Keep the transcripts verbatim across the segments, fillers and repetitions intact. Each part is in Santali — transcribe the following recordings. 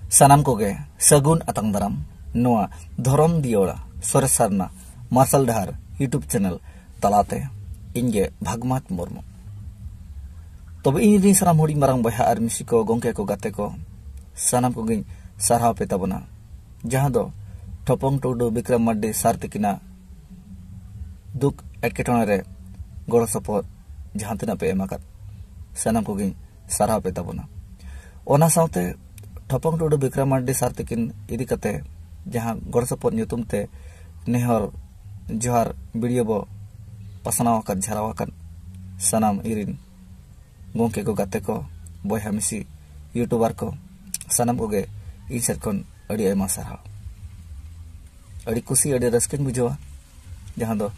ᱥᱟᱱᱟᱢ ᱠᱚᱜᱮ ᱥᱟᱹᱜᱩᱱ ᱟᱛᱟᱝ ᱫᱟᱨᱟᱢ ᱱᱚᱣᱟ ᱫᱷᱚᱨᱚᱢ ᱫᱤᱭᱚᱲᱟ ᱥᱚᱨᱮᱥ ᱥᱟᱨᱱᱟ ᱢᱟᱨᱥᱟᱞ ᱰᱟᱦᱟᱨ YouTube ᱪᱮᱱᱮᱞ ᱛᱟᱞᱟᱛᱮ᱾ ᱤᱧ ᱜᱮ ᱵᱷᱟᱜᱽᱢᱟᱛ ᱢᱩᱨᱢᱩ᱾ ᱛᱚᱵᱮ ᱤᱧ ᱨᱤᱱ ᱥᱟᱱᱟᱢ ᱦᱩᱰᱤᱧ ᱢᱟᱨᱟᱝ ᱵᱚᱭᱦᱟ ᱟᱨ ᱢᱤᱥᱤ ᱠᱚ, ᱜᱚᱢᱠᱮ ᱠᱚ, ᱜᱟᱛᱮ ᱠᱚ, ᱥᱟᱱᱟᱢ ᱠᱚᱜᱮᱧ ᱥᱟᱨᱦᱟᱣ ᱯᱮ ᱛᱟᱵᱚᱱᱟ, ᱡᱟᱦᱟᱸ ᱫᱚ ᱴᱷᱚᱯᱚᱝ ᱴᱩᱰᱩ ᱵᱤᱠᱨᱚᱢ ᱢᱟᱨᱰᱤ ᱥᱟᱨ ᱛᱤᱠᱤᱱᱟᱜ ᱫᱩᱠ ᱮᱴᱠᱮᱴᱚᱬᱮ ᱨᱮ ᱜᱚᱲᱚ ᱥᱚᱯᱚᱦᱚᱫ ᱡᱟᱦᱟᱸ ᱛᱤᱱᱟᱹᱜ ᱯᱮ ᱮᱢ ᱟᱠᱟᱫ, ᱥᱟᱱᱟᱢ ᱠᱚᱜᱮᱧ ᱥᱟᱨᱦᱟᱣ ᱯᱮ ᱛᱟᱵᱚᱱᱟ᱾ ᱚᱱᱟ ᱥᱟᱶᱛᱮ ᱴᱷᱚᱯᱚᱝ ᱴᱩᱰᱩ ᱵᱤᱠᱨᱚᱢ ᱢᱟᱨᱰᱤ ᱥᱟᱨ ᱛᱤᱠᱤᱱ ᱤᱫᱤ ᱠᱟᱛᱮ ᱡᱟᱦᱟᱸ ᱜᱚᱲᱚ ᱥᱚᱯᱚᱦᱚᱫ ᱧᱩᱛᱩᱢ ᱛᱮ ᱱᱮᱦᱚᱨ ᱡᱚᱦᱟᱨ ᱵᱷᱤᱰᱤᱭᱳ ᱵᱚ ᱯᱟᱥᱱᱟᱣ ᱟᱠᱟᱫ, ᱡᱷᱟᱨᱟᱣ ᱟᱠᱟᱫ, ᱥᱟᱱᱟᱢ ᱤᱨᱤᱱ ᱜᱚᱢᱠᱮ ᱠᱚ, ᱜᱟᱛᱮ ᱠᱚ, ᱵᱚᱭᱦᱟ ᱢᱤᱥᱤ, ᱭᱩᱴᱩᱵᱟᱨ ᱠᱚ, ᱥᱟᱱᱟᱢ ᱠᱚᱜᱮ ᱤᱧ ᱥᱮᱫ ᱠᱷᱚᱱ ᱟᱹᱰᱤ ᱟᱭᱢᱟ ᱥᱟᱨᱦᱟᱣ᱾ ᱟᱹᱰᱤ ᱠᱩᱥᱤ, ᱟᱹᱰᱤ ᱨᱟᱹᱥᱠᱟᱹᱧ ᱵᱩᱡᱷᱟᱹᱣᱟ, ᱡᱟᱦᱟᱸ ᱫᱚ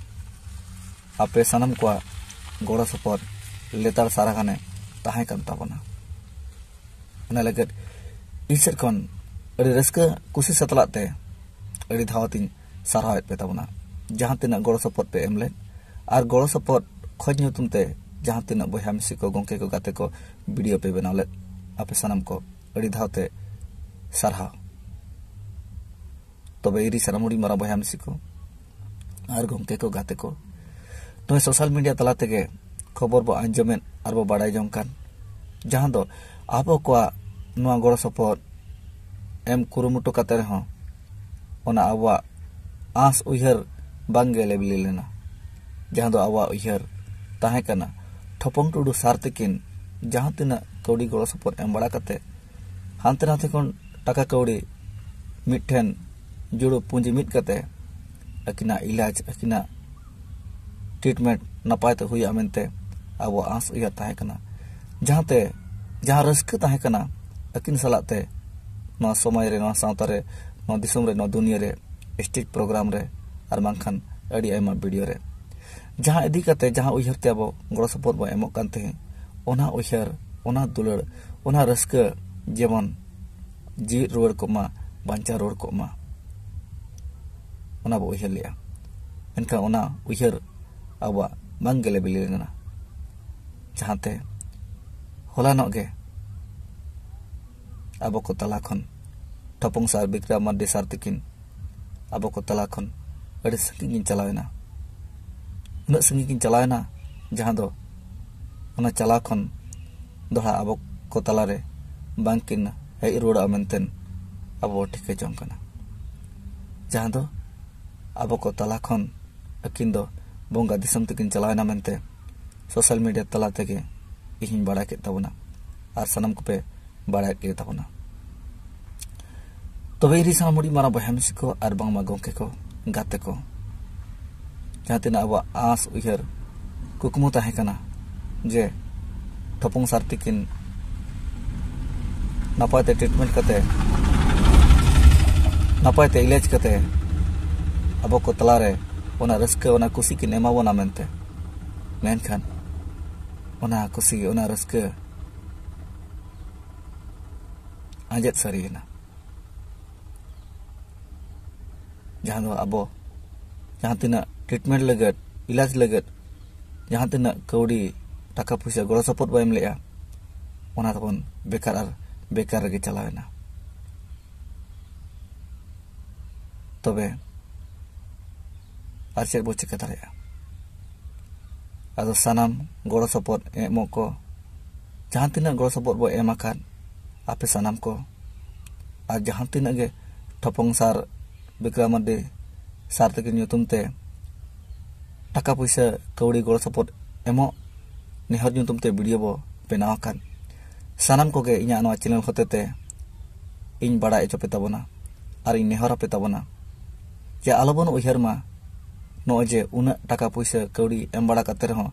ᱟᱯᱮ ᱥᱟᱱᱟᱢ ᱠᱚᱣᱟᱜ ᱜᱚᱲᱚ ᱥᱚᱯᱚᱦᱚᱫ ᱞᱮᱛᱟᱲ ᱥᱟᱨᱟ ᱜᱷᱟᱱᱮ ᱛᱟᱦᱮᱸ ᱠᱟᱱ ᱛᱟᱵᱚᱱᱟ᱾ ᱚᱱᱟ ᱞᱟᱹᱜᱤᱫ ᱤᱧ ᱥᱮᱫ ᱠᱷᱚᱱ ᱟᱹᱰᱤ ᱨᱟᱹᱥᱠᱟᱹ ᱠᱩᱥᱤ ᱥᱟᱛᱞᱟᱜ ᱛᱮ ᱟᱹᱰᱤ ᱫᱷᱟᱣ ᱟᱛᱤᱧ ᱥᱟᱨᱦᱟᱣᱮᱫ ᱯᱮ ᱛᱟᱵᱚᱱᱟ, ᱡᱟᱦᱟᱸ ᱛᱤᱱᱟᱹᱜ ᱜᱚᱲᱚ ᱥᱚᱯᱚᱦᱚᱫ ᱯᱮ ᱮᱢ ᱞᱮᱫ ᱟᱨ ᱜᱚᱲᱚ ᱥᱚᱯᱚᱦᱚᱫ ᱠᱷᱚᱡᱽ ᱧᱩᱛᱩᱢ ᱛᱮ ᱡᱟᱦᱟᱸ ᱛᱤᱱᱟᱹᱜ ᱵᱚᱭᱦᱟ ᱢᱤᱥᱤ ᱠᱚ, ᱜᱚᱢᱠᱮ ᱠᱚ, ᱜᱟᱛᱮ ᱠᱚ ᱵᱷᱤᱰᱤᱭᱳ ᱯᱮ ᱵᱮᱱᱟᱣ ᱞᱮᱫ, ᱟᱯᱮ ᱥᱟᱱᱟᱢ ᱠᱚ ᱟᱹᱰᱤ ᱫᱷᱟᱣ ᱛᱮ ᱥᱟᱨᱦᱟᱣ᱾ ᱛᱚᱵᱮ ᱤᱨᱤ ᱥᱟᱱᱟᱢ ᱦᱩᱰᱤᱧ ᱢᱟᱨᱟᱝ ᱵᱚᱭᱦᱟ ᱢᱤᱥᱤ ᱠᱚ ᱟᱨ ᱜᱚᱢᱠᱮ ᱠᱚ, ᱜᱟᱛᱮ ᱠᱚ, ᱱᱚᱜᱼᱚᱭ ᱥᱳᱥᱟᱞ ᱢᱤᱰᱤᱭᱟ ᱛᱟᱞᱟ ᱛᱮᱜᱮ ᱠᱷᱚᱵᱚᱨ ᱵᱚ ᱟᱸᱡᱚᱢᱮᱫ ᱟᱨ ᱵᱚ ᱵᱟᱲᱟᱭ ᱡᱚᱝ ᱠᱟᱱ, ᱡᱟᱦᱟᱸ ᱫᱚ ᱟᱵᱚ ᱠᱚᱣᱟᱜ ᱱᱚᱣᱟ ᱜᱚᱲᱚ ᱥᱚᱯᱚᱦᱚᱫ ᱮᱢ ᱠᱩᱨᱩᱢᱩᱴᱩ ᱠᱟᱛᱮ ᱨᱮᱦᱚᱸ ᱚᱱᱟ ᱟᱵᱚᱣᱟᱜ ᱟᱸᱥ ᱩᱭᱦᱟᱹᱨ ᱵᱟᱝ ᱜᱮᱞᱮ ᱵᱤᱞᱤ ᱞᱮᱱᱟ, ᱡᱟᱦᱟᱸ ᱫᱚ ᱟᱵᱚᱣᱟᱜ ᱩᱭᱦᱟᱹᱨ ᱛᱟᱦᱮᱸ ᱠᱟᱱᱟ ᱴᱷᱚᱯᱚᱝ ᱴᱩᱰᱩ ᱥᱟᱨ ᱛᱤᱠᱤᱱ ᱡᱟᱦᱟᱸ ᱛᱤᱱᱟᱹᱜ ᱠᱟᱹᱣᱰᱤ ᱜᱚᱲᱚ ᱥᱚᱯᱚᱦᱚᱫ ᱮᱢ ᱵᱟᱲᱟ ᱠᱟᱛᱮ, ᱦᱟᱱᱛᱮ ᱱᱟᱛᱮ ᱠᱷᱚᱱ ᱴᱟᱠᱟ ᱠᱟᱹᱣᱰᱤ ᱢᱤᱫᱴᱷᱮᱱ ᱡᱩᱲᱩ ᱯᱩᱸᱡᱤ ᱢᱤᱫ ᱠᱟᱛᱮ ᱟᱹᱠᱤᱱᱟᱜ ᱤᱞᱟᱡᱽ, ᱟᱹᱠᱤᱱᱟᱜ ᱴᱨᱤᱴᱢᱮᱱᱴ ᱱᱟᱯᱟᱭ ᱛᱮ ᱦᱩᱭᱩᱜᱼᱟ ᱢᱮᱱᱛᱮ ᱟᱵᱚᱣᱟᱜ ᱟᱸᱥ ᱩᱭᱦᱟᱹᱨ ᱛᱟᱦᱮᱸ ᱠᱟᱱᱟ᱾ ᱡᱟᱦᱟᱸᱛᱮ ᱡᱟᱦᱟᱸ ᱨᱟᱹᱥᱠᱟᱹ ᱛᱟᱦᱮᱸ ᱠᱟᱱᱟ ᱟᱹᱠᱤᱱ ᱥᱟᱞᱟᱜ ᱛᱮ ᱱᱚᱣᱟ ᱥᱚᱢᱟᱡᱽ ᱨᱮ, ᱱᱚᱣᱟ ᱥᱟᱶᱛᱟ ᱨᱮ, ᱱᱚᱣᱟ ᱫᱤᱥᱚᱢ ᱨᱮ, ᱱᱚᱣᱟ ᱫᱩᱱᱤᱭᱟᱹ ᱨᱮ, ᱥᱴᱮᱡᱽ ᱯᱨᱳᱜᱨᱟᱢ ᱨᱮ, ᱟᱨ ᱵᱟᱝᱠᱷᱟᱱ ᱟᱹᱰᱤ ᱟᱭᱢᱟ ᱵᱷᱤᱰᱤᱭᱳ ᱨᱮ, ᱡᱟᱦᱟᱸ ᱤᱫᱤ ᱠᱟᱛᱮ, ᱡᱟᱦᱟᱸ ᱩᱭᱦᱟᱹᱨ ᱛᱮ ᱟᱵᱚ ᱜᱚᱲᱚ ᱥᱚᱯᱚᱦᱚᱫ ᱵᱚᱱ ᱮᱢᱚᱜ ᱠᱟᱱ ᱛᱟᱦᱮᱸᱫ, ᱚᱱᱟ ᱩᱭᱦᱟᱹᱨ, ᱚᱱᱟ ᱫᱩᱞᱟᱹᱲ, ᱚᱱᱟ ᱨᱟᱹᱥᱠᱟᱹ ᱡᱮᱢᱚᱱ ᱡᱤᱣᱤᱫ ᱨᱩᱣᱟᱹᱲ ᱠᱚᱜ ᱢᱟ, ᱵᱟᱧᱪᱟᱣ ᱨᱩᱣᱟᱹᱲ ᱠᱚᱜ ᱢᱟ, ᱚᱱᱟ ᱵᱚ ᱩᱭᱦᱟᱹᱨ ᱞᱮᱜᱼᱟ᱾ ᱢᱮᱱᱠᱷᱟᱱ ᱚᱱᱟ ᱩᱭᱦᱟᱹᱨ ᱟᱵᱚᱣᱟᱜ ᱵᱟᱝ ᱜᱮᱞᱮ ᱵᱤᱞᱤ ᱞᱮᱱᱟ, ᱡᱟᱦᱟᱸᱛᱮ ᱦᱚᱞᱟᱱᱚᱜ ᱜᱮ ᱟᱵᱚ ᱠᱚ ᱛᱟᱞᱟ ᱠᱷᱚᱱ ᱴᱷᱚᱯᱚᱝ ᱥᱟᱨ ᱵᱤᱠᱨᱚᱢ ᱢᱟᱨᱰᱤ ᱥᱟᱨ ᱛᱤᱠᱤᱱ ᱟᱵᱚ ᱠᱚ ᱛᱟᱞᱟ ᱠᱷᱚᱱ ᱟᱹᱰᱤ ᱥᱟᱺᱜᱤᱧ ᱠᱤᱱ ᱪᱟᱞᱟᱣ ᱮᱱᱟ᱾ ᱩᱱᱟᱹᱜ ᱥᱟᱺᱜᱤᱧ ᱠᱤᱱ ᱪᱟᱞᱟᱣ ᱮᱱᱟ, ᱡᱟᱦᱟᱸ ᱫᱚ ᱚᱱᱟ ᱪᱟᱞᱟᱣ ᱠᱷᱚᱱ ᱫᱚᱦᱲᱟ ᱟᱵᱚ ᱠᱚ ᱛᱟᱞᱟᱨᱮ ᱵᱟᱝᱠᱤᱱ ᱦᱮᱡ ᱨᱩᱣᱟᱹᱲᱚᱜᱼᱟ ᱢᱮᱱᱛᱮ ᱟᱵᱚ ᱴᱷᱤᱠᱟᱹ ᱡᱚᱝ ᱠᱟᱱᱟ᱾ ᱡᱟᱦᱟᱸ ᱫᱚ ᱟᱵᱚ ᱠᱚ ᱛᱟᱞᱟ ᱠᱷᱚᱱ ᱟᱹᱠᱤᱱ ᱫᱚ ᱵᱚᱸᱜᱟ ᱫᱤᱥᱚᱢ ᱛᱮᱠᱤᱱ ᱪᱟᱞᱟᱣ ᱮᱱᱟ ᱢᱮᱱᱛᱮ ᱥᱳᱥᱟᱞ ᱢᱤᱰᱤᱭᱟ ᱛᱟᱞᱟ ᱛᱮᱜᱮ ᱤᱧ ᱦᱚᱧ ᱵᱟᱲᱟᱭ ᱠᱮᱫ ᱛᱟᱵᱚᱱᱟ, ᱟᱨ ᱥᱟᱱᱟᱢ ᱠᱚᱯᱮ ᱵᱟᱲᱟᱭ ᱠᱮᱫ ᱛᱟᱵᱚᱱᱟ᱾ ᱛᱚᱵᱮ ᱤᱧ ᱥᱟᱶ ᱦᱩᱰᱤᱧ ᱢᱟᱨᱟᱝ ᱵᱚᱭᱦᱟ ᱢᱤᱥᱤ ᱠᱚ ᱟᱨ ᱵᱟᱝᱢᱟ ᱜᱚᱢᱠᱮ ᱠᱚ, ᱜᱟᱛᱮ ᱠᱚ, ᱡᱟᱦᱟᱸ ᱛᱤᱱᱟᱹᱜ ᱟᱵᱚᱣᱟᱜ ᱟᱸᱥ ᱩᱭᱦᱟᱹᱨ ᱠᱩᱠᱢᱩ ᱛᱟᱦᱮᱸ ᱠᱟᱱᱟ ᱡᱮ ᱴᱷᱚᱯᱚᱝ ᱥᱟᱨ ᱛᱤᱠᱤᱱ ᱱᱟᱯᱟᱭ ᱛᱮ ᱴᱨᱤᱴᱢᱮᱱᱴ ᱠᱟᱛᱮ, ᱱᱟᱯᱟᱭ ᱛᱮ ᱤᱞᱟᱡᱽ ᱠᱟᱛᱮ ᱟᱵᱚ ᱠᱚ ᱛᱟᱞᱟᱨᱮ ᱚᱱᱟ ᱨᱟᱹᱥᱠᱟᱹ, ᱚᱱᱟ ᱠᱩᱥᱤ ᱠᱤᱱ ᱮᱢᱟ ᱵᱚᱱᱟ ᱢᱮᱱᱛᱮ᱾ ᱢᱮᱱᱠᱷᱟᱱ ᱚᱱᱟ ᱠᱩᱥᱤ, ᱚᱱᱟ ᱨᱟᱹᱥᱠᱟᱹ ᱟᱸᱡᱮᱫ ᱥᱟᱹᱨᱤᱭᱮᱱᱟ᱾ ᱡᱟᱦᱟᱸ ᱫᱚ ᱟᱵᱚ ᱡᱟᱦᱟᱸ ᱛᱤᱱᱟᱹᱜ ᱴᱨᱤᱴᱢᱮᱱᱴ ᱞᱟᱹᱜᱤᱫ, ᱤᱞᱟᱡᱽ ᱞᱟᱹᱜᱤᱫ ᱡᱟᱦᱟᱸ ᱛᱤᱱᱟᱹᱜ ᱠᱟᱹᱣᱰᱤ, ᱴᱟᱠᱟ ᱯᱩᱭᱥᱟᱹ ᱜᱚᱲᱚ ᱥᱚᱯᱚᱦᱚᱫ ᱵᱚ ᱮᱢ ᱞᱮᱜᱼᱟ, ᱚᱱᱟ ᱫᱚᱵᱚᱱ ᱵᱮᱠᱟᱨ ᱟᱨ ᱵᱮᱠᱟᱨ ᱨᱮᱜᱮ ᱪᱟᱞᱟᱣᱮᱱᱟ᱾ ᱛᱚᱵᱮ ᱟᱨ ᱪᱮᱫ ᱵᱚ ᱪᱤᱠᱟᱹ ᱫᱟᱲᱮᱭᱟᱜᱼᱟ? ᱟᱫᱚ ᱥᱟᱱᱟᱢ ᱜᱚᱲᱚ ᱥᱚᱯᱚᱦᱚᱫ ᱮᱢᱚᱜ ᱠᱚ, ᱡᱟᱦᱟᱸ ᱛᱤᱱᱟᱹᱜ ᱜᱚᱲᱚ ᱥᱚᱯᱚᱦᱚᱫ ᱵᱚ ᱮᱢ ᱟᱠᱟᱫ ᱟᱯᱮ ᱥᱟᱱᱟᱢ ᱠᱚ, ᱟᱨ ᱡᱟᱦᱟᱸ ᱛᱤᱱᱟᱹᱜ ᱜᱮ ᱴᱷᱚᱯᱚᱝ ᱥᱟᱨ, ᱵᱤᱠᱨᱚᱢ ᱢᱟᱨᱰᱤ ᱥᱟᱨ ᱛᱟᱹᱠᱤᱱ ᱧᱩᱛᱩᱢ ᱛᱮ ᱴᱟᱠᱟ ᱯᱩᱭᱥᱟᱹ ᱠᱟᱹᱣᱰᱤ ᱜᱚᱲᱚ ᱥᱚᱯᱚᱦᱚᱫ ᱮᱢᱚᱜ ᱱᱮᱦᱚᱨ ᱧᱩᱛᱩᱢ ᱛᱮ ᱵᱷᱤᱰᱤᱭᱳ ᱵᱚ ᱵᱮᱱᱟᱣ ᱟᱠᱟᱫ, ᱥᱟᱱᱟᱢ ᱠᱚᱜᱮ ᱤᱧᱟᱹᱜ ᱱᱚᱣᱟ ᱪᱮᱱᱮᱞ ᱦᱚᱛᱮ ᱛᱮ ᱤᱧ ᱵᱟᱲᱟᱭ ᱦᱚᱪᱚ ᱯᱮ ᱛᱟᱵᱚᱱᱟ ᱟᱨ ᱤᱧ ᱱᱮᱦᱚᱨ ᱟᱯᱮ ᱛᱟᱵᱚᱱᱟ ᱡᱮ ᱟᱞᱚᱵᱚᱱ ᱩᱭᱦᱟᱹᱨ ᱢᱟ ᱱᱚᱜᱼᱚᱭ ᱡᱮ ᱩᱱᱟᱹᱜ ᱴᱟᱠᱟ ᱯᱩᱭᱥᱟᱹ ᱠᱟᱹᱣᱰᱤ ᱮᱢ ᱵᱟᱲᱟ ᱠᱟᱛᱮ ᱨᱮᱦᱚᱸ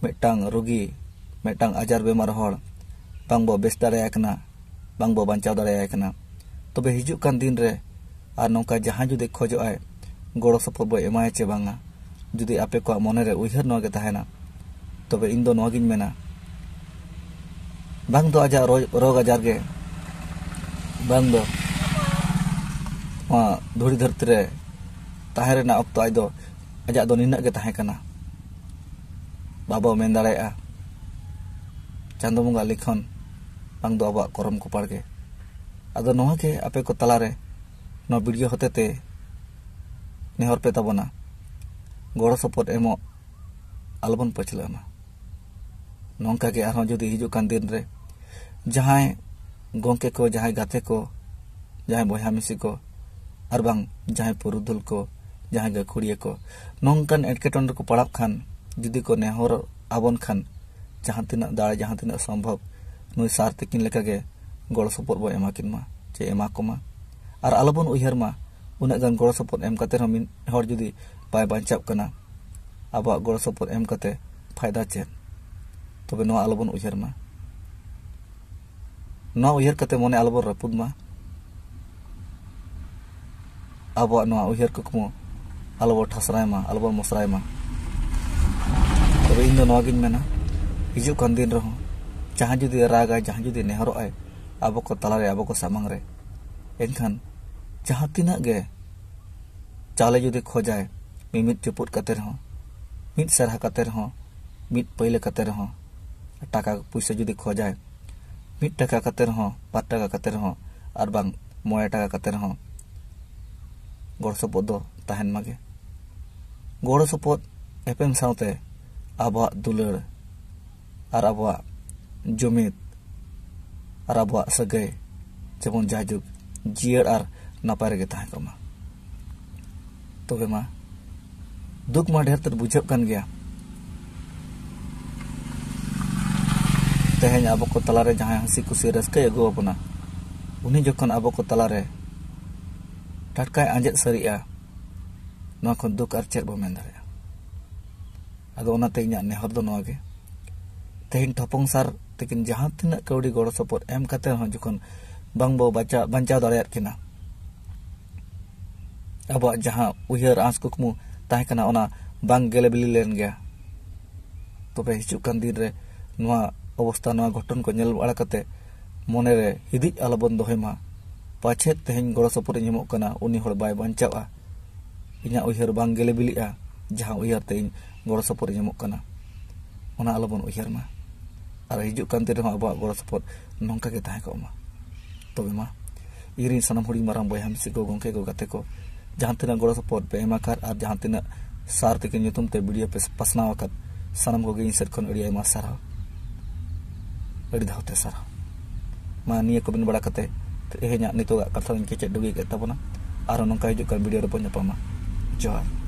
ᱢᱤᱫᱴᱟᱝ ᱨᱩᱜᱤ, ᱢᱤᱫᱴᱟᱝ ᱟᱡᱟᱨ ᱵᱮᱢᱟᱨ ᱦᱚᱲ ᱵᱟᱝ ᱵᱚ ᱵᱮᱥ ᱫᱟᱲᱮᱭᱟᱭ ᱠᱟᱱᱟ, ᱵᱟᱝ ᱵᱚ ᱵᱟᱧᱪᱟᱣ ᱫᱟᱲᱮᱭᱟᱭ ᱠᱟᱱᱟ᱾ ᱛᱚᱵᱮ ᱦᱤᱡᱩᱜ ᱠᱟᱱ ᱫᱤᱱ ᱨᱮ ᱟᱨ ᱱᱚᱝᱠᱟ ᱡᱟᱦᱟᱸᱭ ᱡᱩᱫᱤ ᱠᱷᱚᱡᱚᱜ ᱟᱭ ᱜᱚᱲᱚ ᱥᱚᱯᱚᱦᱚᱫ ᱵᱚ ᱮᱢᱟᱭᱟ ᱪᱮ ᱵᱟᱝᱟ, ᱡᱩᱫᱤ ᱟᱯᱮ ᱠᱚᱣᱟᱜ ᱢᱚᱱᱮ ᱨᱮ ᱩᱭᱦᱟᱹᱨ ᱱᱚᱣᱟ ᱜᱮ ᱛᱟᱦᱮᱱᱟ, ᱛᱚᱵᱮ ᱤᱧ ᱫᱚ ᱱᱚᱣᱟ ᱜᱤᱧ ᱢᱮᱱᱟ, ᱵᱟᱝ ᱫᱚ ᱟᱡᱟᱜ ᱨᱳ-, ᱨᱳᱜᱽ ᱟᱡᱟᱨ ᱜᱮ, ᱵᱟᱝ ᱫᱚ ᱱᱚᱣᱟ ᱫᱷᱩᱲᱤ ᱫᱷᱟᱹᱨᱛᱤ ᱨᱮ ᱛᱟᱦᱮᱸ ᱨᱮᱱᱟᱜ ᱚᱠᱛᱚ ᱟᱡ ᱫᱚ, ᱟᱡᱟᱜ ᱫᱚ ᱱᱤᱱᱟᱹᱜ ᱜᱮ ᱛᱟᱦᱮᱸ ᱠᱟᱱᱟ᱾ ᱵᱟᱵᱚ ᱢᱮᱱ ᱫᱟᱲᱮᱭᱟᱜᱼᱟ ᱪᱟᱸᱫᱚ ᱵᱚᱸᱜᱟ ᱞᱤᱠᱷᱚᱱ, ᱵᱟᱝ ᱫᱚ ᱟᱵᱚᱣᱟᱜ ᱠᱚᱨᱚᱢ ᱠᱚᱯᱟᱲ ᱜᱮ᱾ ᱟᱫᱚ ᱱᱚᱣᱟ ᱜᱮ ᱟᱯᱮ ᱠᱚ ᱛᱟᱞᱟᱨᱮ ᱱᱚᱣᱟ ᱵᱷᱤᱰᱤᱭᱳ ᱦᱚᱛᱮᱛᱮ ᱱᱮᱦᱚᱨ ᱯᱮ ᱛᱟᱵᱚᱱᱟ, ᱜᱚᱲᱚ ᱥᱚᱯᱚᱦᱚᱫ ᱮᱢᱚᱜ ᱟᱞᱚᱵᱚᱱ ᱯᱟᱹᱪᱷᱞᱟᱹᱜ ᱢᱟ᱾ ᱱᱚᱝᱠᱟ ᱜᱮ ᱟᱨᱦᱚᱸ ᱡᱩᱫᱤ ᱦᱤᱡᱩᱜ ᱠᱟᱱ ᱫᱤᱱ ᱨᱮ ᱡᱟᱦᱟᱸᱭ ᱜᱚᱢᱠᱮ ᱠᱚ, ᱡᱟᱦᱟᱸᱭ ᱜᱟᱛᱮ ᱠᱚ, ᱡᱟᱦᱟᱸᱭ ᱵᱚᱭᱦᱟ ᱢᱤᱥᱤ ᱠᱚ, ᱟᱨ ᱵᱟᱝ ᱡᱟᱦᱟᱸᱭ ᱯᱩᱨᱩᱫᱷᱩᱞ ᱠᱚ, ᱡᱟᱦᱟᱸᱭ ᱜᱟᱹᱠᱷᱩᱲᱤᱭᱟᱹ ᱠᱚ ᱱᱚᱝᱠᱟᱱ ᱮᱴᱠᱮᱴᱚᱬᱮ ᱨᱮᱠᱚ ᱯᱟᱲᱟᱜ ᱠᱷᱟᱱ, ᱡᱩᱫᱤ ᱠᱚ ᱱᱮᱦᱚᱨ ᱟᱵᱚᱱ ᱠᱷᱟᱱ, ᱡᱟᱦᱟᱸ ᱛᱤᱱᱟᱹᱜ ᱫᱟᱲᱮ, ᱡᱟᱦᱟᱸ ᱛᱤᱱᱟᱹᱜ ᱥᱚᱢᱵᱷᱚᱵ, ᱱᱩᱭ ᱥᱟᱨ ᱛᱤᱠᱤᱱ ᱞᱮᱠᱟᱜᱮ ᱜᱚᱲᱚ ᱥᱚᱯᱚᱦᱚᱫ ᱵᱚ ᱮᱢᱟ ᱠᱤᱱ ᱢᱟ, ᱪᱮ ᱮᱢᱟ ᱠᱚᱢᱟ᱾ ᱟᱨ ᱟᱞᱚᱵᱚᱱ ᱩᱭᱦᱟᱹᱨ ᱢᱟ, ᱩᱱᱟᱹᱜ ᱜᱟᱱ ᱜᱚᱲᱚ ᱥᱚᱯᱚᱦᱚᱫ ᱮᱢ ᱠᱟᱛᱮ ᱨᱮᱦᱚᱸ ᱢᱤᱫ ᱦᱚᱲ ᱡᱩᱫᱤ ᱵᱟᱭ ᱵᱟᱧᱪᱟᱜ ᱠᱟᱱᱟ, ᱟᱵᱚᱣᱟᱜ ᱜᱚᱲᱚ ᱥᱚᱯᱚᱦᱚᱫ ᱮᱢ ᱠᱟᱛᱮ ᱯᱷᱟᱭᱫᱟ ᱪᱮᱫ? ᱛᱚᱵᱮ ᱱᱚᱣᱟ ᱟᱞᱚᱵᱚᱱ ᱩᱭᱦᱟᱹᱨ ᱢᱟ᱾ ᱱᱚᱣᱟ ᱩᱭᱦᱟᱹᱨ ᱠᱟᱛᱮ ᱢᱚᱱᱮ ᱟᱞᱚᱵᱚᱱ ᱨᱟᱹᱯᱩᱫ ᱢᱟ᱾ ᱟᱵᱚᱣᱟᱜ ᱱᱚᱣᱟ ᱩᱭᱦᱟᱹᱨ ᱠᱩᱠᱢᱩ ᱟᱞᱚᱵᱚᱱ ᱴᱷᱟᱥᱨᱟᱭ ᱢᱟ, ᱟᱞᱚᱵᱚᱱ ᱢᱚᱥᱨᱟᱭ ᱢᱟ᱾ ᱛᱚᱵᱮ ᱤᱧ ᱫᱚ ᱱᱚᱣᱟ ᱜᱤᱧ ᱢᱮᱱᱟ, ᱦᱤᱡᱩᱜ ᱠᱟᱱ ᱫᱤᱱ ᱨᱮᱦᱚᱸ ᱡᱟᱦᱟᱸᱭ ᱡᱩᱫᱤ ᱨᱟᱜᱟᱭ, ᱡᱟᱦᱟᱸᱭ ᱡᱩᱫᱤ ᱱᱮᱦᱚᱨᱚᱜ ᱟᱭ ᱟᱵᱚ ᱠᱚ ᱛᱟᱞᱟᱨᱮ, ᱟᱵᱚ ᱠᱚ ᱥᱟᱢᱟᱝ ᱨᱮ, ᱮᱱᱠᱷᱟᱱ ᱡᱟᱦᱟᱸ ᱛᱤᱱᱟᱹᱜ ᱜᱮ ᱪᱟᱣᱞᱮ ᱡᱩᱫᱤ ᱠᱷᱚᱡᱟᱭ, ᱢᱤᱢᱤᱫ ᱪᱩᱯᱩᱫ ᱠᱟᱛᱮ ᱨᱮᱦᱚᱸ, ᱢᱤᱫ ᱥᱟᱨᱦᱟ ᱠᱟᱛᱮ ᱨᱮᱦᱚᱸ, ᱢᱤᱫ ᱯᱟᱹᱭᱞᱟᱹ ᱠᱟᱛᱮ ᱨᱮᱦᱚᱸ, ᱴᱟᱠᱟ ᱯᱩᱭᱥᱟᱹ ᱡᱩᱫᱤ ᱠᱷᱚᱡᱟᱭ, ᱢᱤᱫ ᱴᱟᱠᱟ ᱠᱟᱛᱮ ᱨᱮᱦᱚᱸ, ᱵᱟᱨ ᱴᱟᱠᱟ ᱠᱟᱛᱮ ᱨᱮᱦᱚᱸ, ᱟᱨ ᱵᱟᱝ ᱢᱚᱬᱮ ᱴᱟᱠᱟ ᱠᱟᱛᱮ ᱨᱮᱦᱚᱸ, ᱜᱚᱲᱚ ᱥᱚᱯᱚᱦᱚᱫ ᱫᱚ ᱛᱟᱦᱮᱱ ᱢᱟᱜᱮ᱾ ᱜᱚᱲᱚ ᱥᱚᱯᱚᱦᱚᱫ ᱮᱯᱮᱢ ᱥᱟᱶᱛᱮ ᱟᱵᱚᱣᱟᱜ ᱫᱩᱞᱟᱹᱲ ᱟᱨ ᱟᱵᱚᱣᱟᱜ ᱡᱩᱢᱤᱫ ᱟᱨ ᱟᱵᱚᱣᱟᱜ ᱥᱟᱹᱜᱟᱹᱭ ᱡᱮᱢᱚᱱ ᱡᱟᱭᱡᱩᱜᱽ ᱡᱤᱭᱟᱹᱲ ᱟᱨ ᱱᱟᱯᱟᱭ ᱨᱮᱜᱮ ᱛᱟᱦᱮᱸ ᱠᱚᱜ ᱢᱟ᱾ ᱛᱚᱵᱮ ᱢᱟ, ᱫᱩᱠ ᱢᱟ ᱰᱷᱮᱨ ᱛᱮᱫ ᱵᱩᱡᱷᱟᱹᱜ ᱠᱟᱱ ᱜᱮᱭᱟ᱾ ᱛᱮᱦᱮᱧ ᱟᱵᱚ ᱠᱚ ᱛᱟᱞᱟᱨᱮ ᱡᱟᱦᱟᱸᱭ ᱦᱟᱹᱥᱤ ᱠᱩᱥᱤ ᱨᱟᱹᱥᱠᱟᱹᱭ ᱟᱹᱜᱩ ᱟᱵᱚᱱᱟ, ᱩᱱᱤ ᱡᱚᱠᱷᱚᱱ ᱟᱵᱚ ᱠᱚ ᱛᱟᱞᱟᱨᱮ ᱴᱟᱴᱠᱟᱭ ᱟᱸᱡᱮᱫ ᱥᱟᱹᱨᱤᱜᱼᱟ, ᱱᱚᱣᱟ ᱠᱷᱚᱱ ᱫᱩᱠ ᱟᱨ ᱪᱮᱫ ᱵᱚ ᱢᱮᱱ ᱫᱟᱲᱮᱭᱟᱜᱼᱟ? ᱟᱫᱚ ᱚᱱᱟᱛᱮ ᱤᱧᱟᱹᱜ ᱱᱮᱦᱚᱨ ᱫᱚ ᱱᱚᱣᱟ ᱜᱮ, ᱛᱮᱦᱮᱧ ᱴᱷᱚᱯᱚᱝ ᱥᱟᱨ ᱛᱤᱠᱤᱱ ᱡᱟᱦᱟᱸ ᱛᱤᱱᱟᱹᱜ ᱠᱟᱹᱣᱰᱤ ᱜᱚᱲᱚ ᱥᱚᱯᱚᱦᱚᱫ ᱮᱢ ᱠᱟᱛᱮ ᱨᱮᱦᱚᱸ ᱡᱚᱠᱷᱚᱱ ᱵᱟᱝ ᱵᱚ ᱵᱟᱧᱪᱟᱣ, ᱵᱟᱧᱪᱟᱣ ᱫᱟᱲᱮᱭᱟᱫ ᱠᱤᱱᱟ, ᱟᱵᱚᱣᱟᱜ ᱡᱟᱦᱟᱸ ᱩᱭᱦᱟᱹᱨ ᱟᱸᱥ ᱠᱩᱠᱢᱩ ᱛᱟᱦᱮᱸ ᱠᱟᱱᱟ, ᱚᱱᱟ ᱵᱟᱝ ᱜᱮᱞᱮ ᱵᱤᱞᱤ ᱞᱮᱱ ᱜᱮᱭᱟ᱾ ᱛᱚᱵᱮ ᱦᱤᱡᱩᱜ ᱠᱟᱱ ᱫᱤᱱ ᱨᱮ ᱱᱚᱣᱟ ᱚᱵᱚᱥᱛᱟ, ᱱᱚᱣᱟ ᱜᱷᱚᱴᱚᱱ ᱠᱚ ᱧᱮᱞ ᱵᱟᱲᱟ ᱠᱟᱛᱮ ᱢᱚᱱᱮᱨᱮ ᱦᱤᱫᱤᱡ ᱟᱞᱚᱵᱚᱱ ᱫᱚᱦᱚᱭ ᱢᱟ᱾ ᱯᱟᱪᱷᱮᱫ ᱛᱮᱦᱮᱧ ᱜᱚᱲᱚ ᱥᱚᱯᱚᱦᱚᱫ ᱤᱧ ᱮᱢᱚᱜ ᱠᱟᱱᱟ, ᱩᱱᱤ ᱦᱚᱲ ᱵᱟᱭ ᱵᱟᱧᱪᱟᱜᱼᱟ, ᱤᱧᱟᱹᱜ ᱩᱭᱦᱟᱹᱨ ᱵᱟᱝ ᱜᱮᱞᱮ ᱵᱤᱞᱤᱜᱼᱟ, ᱡᱟᱦᱟᱸ ᱩᱭᱦᱟᱹᱨ ᱛᱮ ᱤᱧ ᱜᱚᱲᱚ ᱥᱚᱯᱚᱦᱚᱫ ᱤᱧ ᱮᱢᱚᱜ ᱠᱟᱱᱟ, ᱚᱱᱟ ᱟᱞᱚᱵᱚᱱ ᱩᱭᱦᱟᱹᱨ ᱢᱟ᱾ ᱟᱨ ᱦᱤᱡᱩᱜ ᱠᱟᱱ ᱫᱤᱱ ᱨᱮᱦᱚᱸ ᱟᱵᱚᱣᱟᱜ ᱜᱚᱲᱚ ᱥᱚᱯᱚᱦᱚᱫ ᱱᱚᱝᱠᱟ ᱜᱮ ᱛᱟᱦᱮᱸ ᱠᱚᱜ ᱢᱟ᱾ ᱛᱚᱵᱮ ᱢᱟ, ᱤᱧ ᱨᱮᱱ ᱥᱟᱱᱟᱢ ᱦᱩᱰᱤᱧ ᱢᱟᱨᱟᱝ ᱵᱚᱭᱦᱟ ᱢᱤᱥᱤ ᱠᱚ, ᱜᱚᱢᱠᱮ ᱠᱚ, ᱜᱟᱛᱮ ᱠᱚ, ᱡᱟᱦᱟᱸ ᱛᱤᱱᱟᱹᱜ ᱜᱚᱲᱚ ᱥᱚᱯᱚᱦᱚᱫ ᱯᱮ ᱮᱢ ᱟᱠᱟᱫ ᱟᱨ ᱡᱟᱦᱟᱸ ᱛᱤᱱᱟᱹᱜ ᱥᱟᱨ ᱛᱤᱠᱤᱱ ᱧᱩᱛᱩᱢ ᱛᱮ ᱵᱷᱤᱰᱤᱭᱳ ᱯᱮ ᱯᱟᱥᱱᱟᱣ ᱟᱠᱟᱫ, ᱥᱟᱱᱟᱢ ᱠᱚᱜᱮ ᱤᱧ ᱥᱮᱫ ᱠᱷᱚᱱ ᱟᱹᱰᱤ ᱟᱭᱢᱟ ᱥᱟᱨᱦᱟᱣ, ᱟᱹᱰᱤ ᱫᱷᱟᱣ ᱛᱮ ᱥᱟᱨᱦᱟᱣ᱾ ᱢᱟ ᱱᱤᱭᱟᱹ ᱠᱚ ᱢᱮᱱ ᱵᱟᱲᱟ ᱠᱟᱛᱮ ᱛᱮᱦᱮᱧᱟᱜ ᱱᱤᱛᱚᱜᱟᱜ ᱠᱟᱛᱷᱟ ᱫᱚᱧ ᱠᱮᱪᱮᱫ ᱰᱩᱜᱤ ᱠᱮᱫ ᱛᱟᱵᱚᱱᱟ᱾ ᱟᱨᱦᱚᱸ ᱱᱚᱝᱠᱟ ᱦᱤᱡᱩᱜ ᱠᱟᱱ ᱵᱷᱤᱰᱤᱭᱳ ᱨᱮᱵᱚᱱ ᱧᱟᱯᱟᱢᱟ᱾ ᱡᱚᱦᱟᱨ᱾